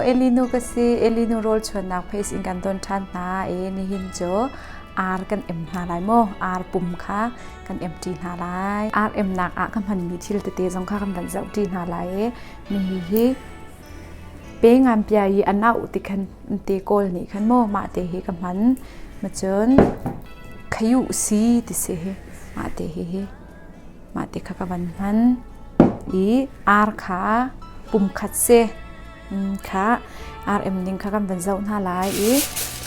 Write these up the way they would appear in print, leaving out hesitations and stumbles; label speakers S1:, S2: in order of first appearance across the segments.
S1: Elinu ka si. Elinu rawl chuannak phaisa in kan don ṭhan hna i nihin cu ar kan em hna lai maw? Ar pum kha kan em ṭi hna lai. Ar emnak ah ka hmanmi thil tete zong kha kan van zoh ṭi hna lai i nihi hi pe ngan pia i a nauh ti khan te kawl nih khan maw mah te hi ka hman. Macun khayuh si ti si hi mah te hi hi Mah ti kha ka van hman i ar kha pumkhat si kha ar em ning kha kan van zoh hna lai i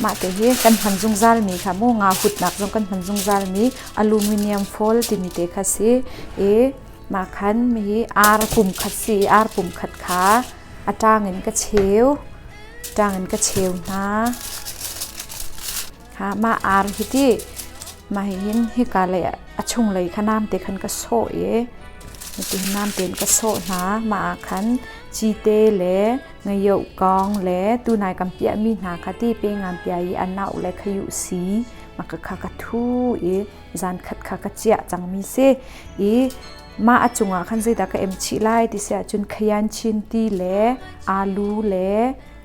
S1: mah te hi kan hman zungzal mi kha mu nga hutnak zong kan hman zungzal mi aluminium foil timi te kha si i mah khan mi hi ar pumkhat si i ar pumkhat kha a ṭang in ka cheu ṭang in ka cheu hna. Kha mah ar hi ti mah hihin hika lei a chunglei kha namte khan ka sawh i hiti namte in ka sawh hna. Mah ah khan cite le ngayoh kawng le tunai kan piahmi hna kha ti pe ngan pia i a nauh le khayuh si mah kha ka thu i zan khat kha ka chiah cangmi si i mah a cungah khan zeidah ka em chih lai ti si ahcun khayan chin ti le alu le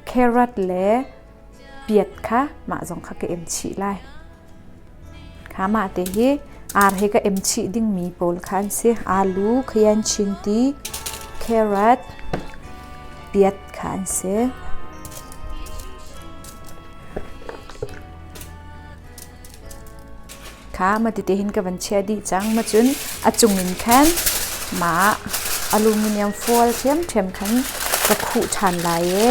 S1: carrot le piat kha mah zong kha ka em chih lai. Kha mah te hi ar he ka em chih dingmi pawl kha an si. Alu, khayan chinti, carrot, piat kha an si. Kha ma tete hin ka van chia dih cang. Ma cun a cung in khan mah aluminium foil ṭhiamṭhiam khan ka khuh ṭhan lai i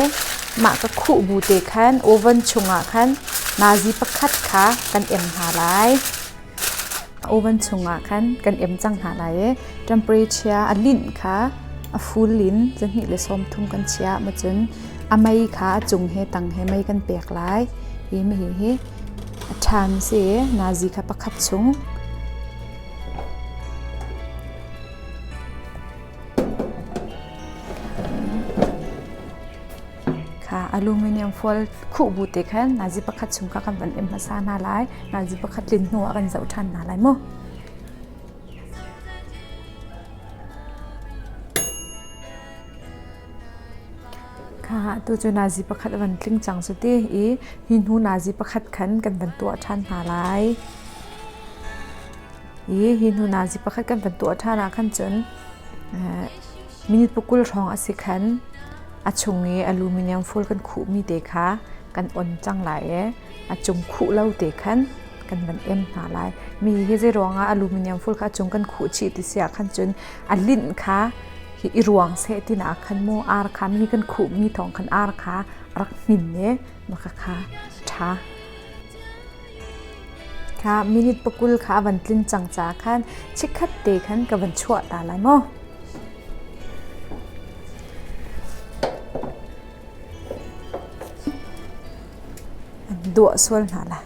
S1: mah ka khuh bu te khan oven chungah khan nazi pakhat kha kan em hna lai. Oven chungah khan kan em cang hna lai i temperature a linh kha a full in 230 kan chiah. Ma cun a mei kha a cung he tang he mei kan pek lai. Hi mi hi A ṭhami si nazi kha pakhat chung. Kha aluminium foil khuh bu te khan nazi pakhat chung kha kan van em hmasa hna lai. Nazi pakhat tlin hnu ah kan zoh ṭhan hna lai mu. Kha tu cu nazi pakhat a van tling cang cu ti i hi hnu nazi pakhat khan kan van tuah ṭhan hna lai. I hi hnu nazi pakhat kan van tuah ṭhan ah khan cun minute pakul hrawng a si khan a chung i aluminium foil kan khuhmi te kha kan on cang lai i a cung khuh lo te khan kan van em hna lai. Mi hi zei ruangah aluminium foil kha a cung kan khuh chih ti si ah khan cun a linh kha hi i ruang seh ti nak khan mu ar kha mi kan khuh mi thawng khan ar kha rak hmin ne maka kha ṭha kha minute pakul kha a van tlin cang ca khan chikkhat te khan ka van chuah ta lai maw duah sual hna la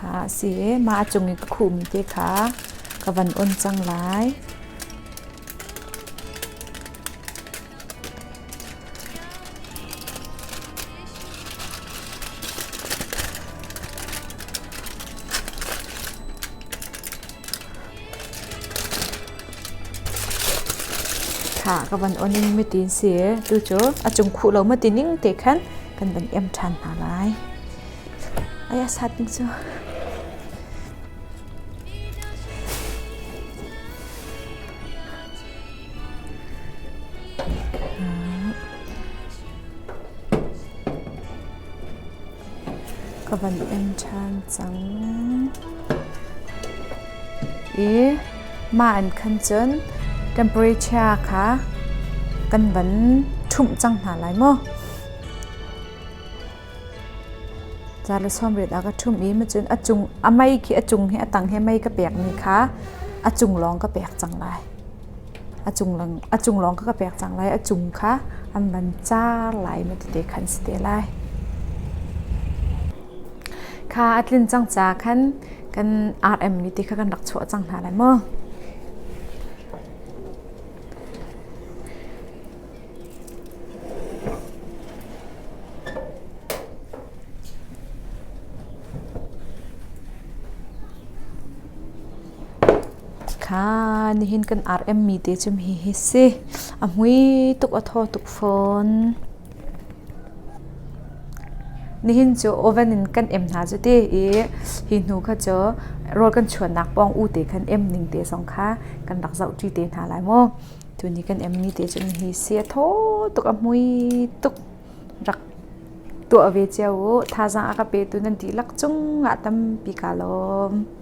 S1: Kha a si i mah a cung i ka khuhmi te kha ka van on cang lai. Kha ka van on in mitin si tu cu a cung khuh lo ma ti ning te khan kan van em ṭhan hna lai. Ai a sat ning cu. Ka van em ṭhan cang. I mah an khan cun temperature kha kan van ṭhumh cang hna lai maw? Ca le sawmriat ah ka ṭhumh i macun a cung a mei khi a cung hi a tang hi mei ka pekmi kha a cung lawng ka pek cang lai. A cung lawng a cung lawng ka pek cang lai. A cung kha an van car lai ma tete khan si te lai. Kha a tlin cang ca khan kan RM mi te kha kan rak chuah cang hna lai maw? Kha nihin kan RM mi te cu hi hi si. A hmui tuk a thaw tuk fawn. Nihin cu oven in kan em hna cu ti i hi hnu kha cu rawl kan chuannak pawng u te khan em ning te zong kha kan rak zoh ṭi te hna lai mu. Tuni kan em mi te cu hi si a thaw tuk a hmui tuk rak tuah ve cio u. Thazaang a ka petu nan dihlak cungah tampi kaa lawm.